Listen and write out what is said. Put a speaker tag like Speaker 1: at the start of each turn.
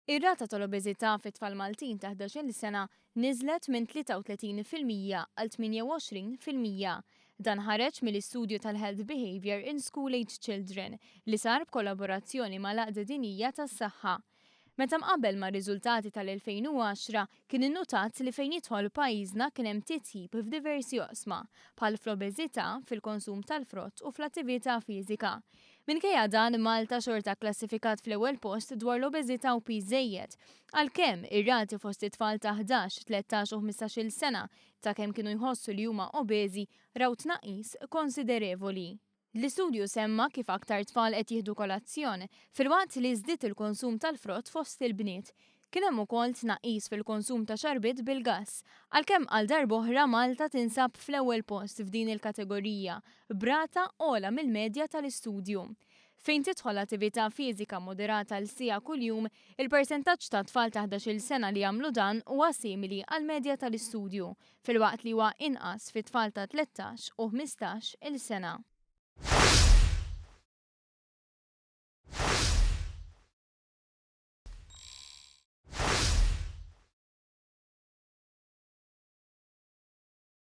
Speaker 1: Ir-rata tal-obeżità fit-tfal Maltin ta' 11-il sena niżlet minn 33% għal 28%. Dan ħareġ mill-istudju tal-Health Behaviour in School Age Children li sar b'kollaborazzjoni mal-Għaqda Dinjija tas-Saħħa. Meta mqabbel mar-riżultati tal-2010, kien innutat li fejn jidħol pajjiżna kien hemm titjib f'diversi oqsma, bħal fl-obeżità, fil-konsum tal-frott u fl-attività fiżika. Minkejja dan, Malta xorta kklassifikat fl-ewwel post dwar l-obeżità u piż żejjed, għalkemm ir-rati fost it-tfal ta' 11, 13 u 15-il sena ta' kemm kienu jħossu li huma obeżi raw tnaqqis konsiderevoli. L-istudju semma kif aktar tfal qed jieħdu kolazzjon, filwaqt li żdied il-konsum tal-frott fost il-bniet. Kien hemm ukoll tnaqqis fil-konsum ta' xarbiet bil-gass, għalkemm għal darb'oħra Malta tinsab fl-ewwel post f'din il-kategorija, b'rata ogħla mill-medja tal-istudju. Fejn tidħol attività fiżika moderata għal siegħa kuljum, il-persentaġġ ta' tfal ta' 11-il sena li jagħmlu dan huwa simili għall-medja tal-istudju, filwaqt li huwa inqas fi tfal ta' 13 u 15 il sena.